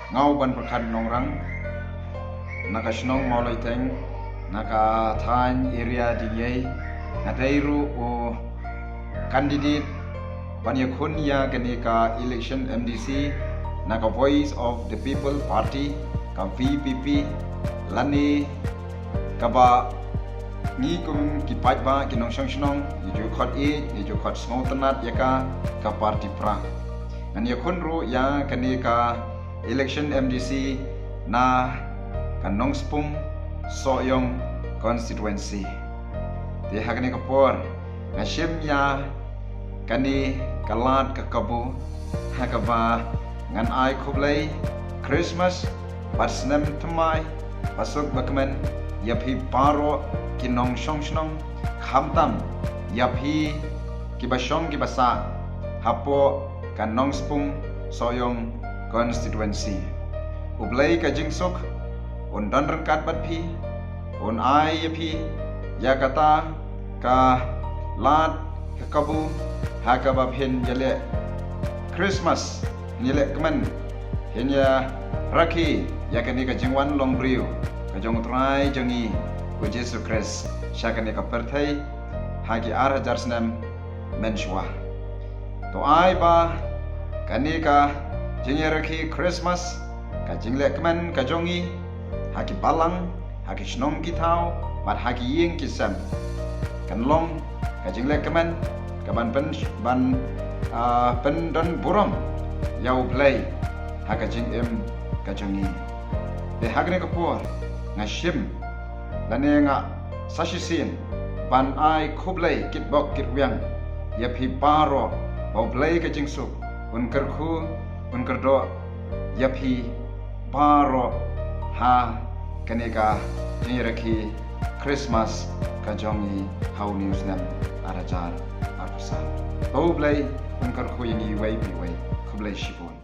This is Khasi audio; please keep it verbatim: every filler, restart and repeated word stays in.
Nga u Banpyrkhat Nongrang, na ka shnong Mawlaiteng, na ka thaiñ area Dieng Ïai, nga dei ruh u candidate ban ïakhun ïa kane ka election M D C na ka Voice of the People Party, ka V P P, lane kaba ngi kum ki paidbah ki nongshong shnong ngi ju khot ïeit, ngi ju khot sngewtynnat ïa ka, ka party Prah. Ngan ïakhun ruh ïa kane ka election M D C na ka Nongspung Sohiong constituency. Te ha kane ka por nga shim ïa kane ka lad ka kabu ha kaba ngan ai khublei Christmas bad snem thymmai basuk bakmen ïa phi baroh ki nongshong shnong, khamtam ïa phi kiba shong kiba sah hapoh ka Nongspung Sohiong constituency. U Blei ka jingsuk un don ryngkat bad phi, un ai ïa phi ïa kata ka lad ka kabu ha kaba phin ïaleh Christmas, ïaleh kmen, phin ïarakhe ïa kane ka jingwan long briew ka jong U Trai jong ngi U Jisu Khrist sha kane ka pyrthei ha ki ar hajar snem mynshuwa. To ai ba kane ka jingïarakhe Christmas, ka jingleh kmen ka jong ngi ha ki balang, ha ki shnong ki thaw bad ha ki ïing ki sem, kan long ka jingleh kmen ka ban pyn, ban, ah, pyndon burom ïa U Blei ha ka jingim ka jong ngi. Te ha kane ka por nga shim lane nga sa shisien ban ai khublei kitbok kitwiang ïa phi baroh, ba U Blei ka jingsuk un kyrkhu, un kyrdoh ïa phi baroh ha kane ka jingïarakhe Christmas ka jong ngi ha une u snem ar hajar arphew san. Ba U Blei un kyrkhu ïa ngi iwei pa iwei. Khublei shibun.